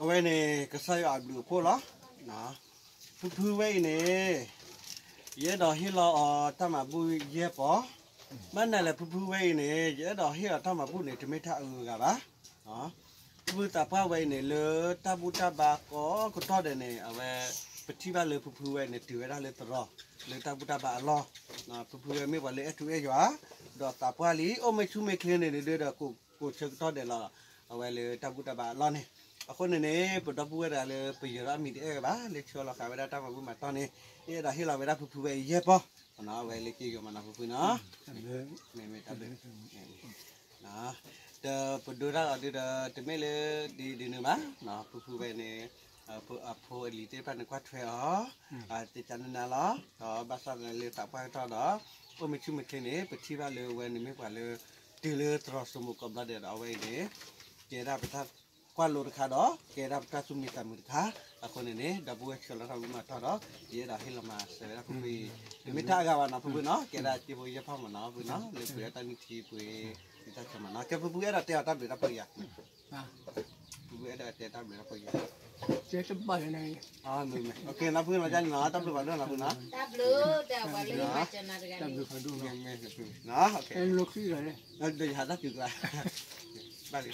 အဝဲန့ၣ် ကစၢ်ယွၤအဘျုးအဖှိၣ်လီၤ. ဖုဖုဝဲအံၤန့ၣ် ယအဲၣ်ဒိးဟ့ၣ်လီၤအီၤတၢ်မၤဘူၣ်ယဲၢ်ပီၤ, ဘၣ်မနုၤလဲၣ်ဖုဖုဝဲအံၤန့ၣ် ယအဲၣ်ဒိးဟ့ၣ်အီၤတၢ်မၤဘူၣ်န့ၣ် တမ့ၢ်တၢ်အဂုၤအဂၤဘၣ်. ဖုဖုသးပှၢ်ဝဲအံၤန့ၣ် လၢတၢ်ဘူၣ်တၢ်ဘါကိးကတီၢ်ဒဲးန့ၣ် အဝဲ ပထံၣ်ဘၣ်လၢဖုဖုဝဲန့ၣ် တုၤဝဲဒၣ်လၢသရိာ် လၢတၢ်ဘူၣ်တၢ်ဘါအလီၢ်, ဖုဖုဝဲမ့ၢ်ပှၤလၢအဲၣ်ထူအဲၣ်ယွၤ, ဒီးသးပှၢ်လံ အိၣ်မ့ၢ်ဆူၣ်မ့ၢ်ချ့န့ၣ်ဒုးဒီး ကိးဆၢကတီၢ်ဒဲးလီၤ. အဝဲလၢတၢ်ဘူၣ်တၢ်ဘါအလီၢ်န့ၣ် အဃိန့ၣ်န့ၣ် ပဒီပုၢ်ဝဲၢ်တဂၤလၢပယၢၤထီၣ်အမံၤတအဲၣ်ဝဲဘၣ် လၢဆှၢလီၤဃာ်ဝဲဒၣ်တၢ်မၤဘူၣ်မၤတီၢ်န့ၣ် အဲၣ်ဒိးဟ့ၣ်လီၤဝဲဒၣ်ဖုဖုဝဲအံၤယဲၢ်ပီၤ, အဝဲလၢက့ယိၤမးနီၤဖုဖုနီၤ, မ့မ့ၢ်တၢ်ဘျုး ဒီးပဒိတၢ်ဂီၤဒုဒီး တမ့ၢ်လၢဒ်ဒ်န့ၣ်ဘၣ်, ဖုဖုဝဲန့ၣ် အဖိအလံၤသ့ၣ်တဖၣ်န့ၣ်ကွၢ်ထွဲအီၤ သ့ၣ်ကနၢ်နၢ်လီၤ. ဒီးဘၣ်ဆၣ်သနာ်က့လၢသးပှၢ်ကတီၢ်ဒီး အိၣ်မ့ၢ်ဆူၣ်မ့ၢ်ချ့န့ၣ် ပထံၣ်ဘၣ်လၢအဝဲန့ၣ်မ့ၢ်ပှၤလၢ တုၤလၢသရိာ်စိမိၤကိးဘျီဒဲးဒီး အဝဲအံၤန့ၣ် ကဲဒၣ်ပတၢ်ကွၢ်လိတခါဒီး ကဲဒၣ်ပတၢ်သူၣ်မံသးမုာ်တခါ, အဃိန့ၣ်န့ၣ် ဒီပုၢ်ဝဲၢ်ဆှၢလီၤတၢ်မၤဘူၣ်မၤတီၢ်ဒီး ယအဲၣ်ဒိးဟ့ၣ်လီၤမၤစၢၤဝဲဒၣ်ဖုဖုအံၤ တမ့ၢ်တၢ်အဂၤဘၣ်နီၤဖုဖုနီၤ, ကဲဒၣ်စ့ဖိယဲၢ်ပီၤမးနီၤဖုနီၤ, လၢပှဲၤအတၢ်နုၢ်ထံပှဲၤ ဒ်တၢ်ဆၢမးနီၤ, ကဲဖုဖုအဲၣ်ဒိးတဲအီၤတၢ်ဘျုးတၢ်ဖှိၣ်ယၤ ဖုဖုအဲၣ်ဒိးတဲတၢ်ဘျုးတၢ်ဖှိၣ်ယၤ, တဘၣ်လၢၤန့ၣ်, နီၤဖုနီၤ ကန့ၣ်နီၤ တၢ်ဘျုးဖးဒိၣ်နီၤဖုနီၤ, တၢ်ဘျုးဖးဒိၣ်နီၤ, တၢ်ဘျုးဖးဒိၣ်နီၤ, ယဟးတၢ်တုၤကျါ, ဘၣ်လံ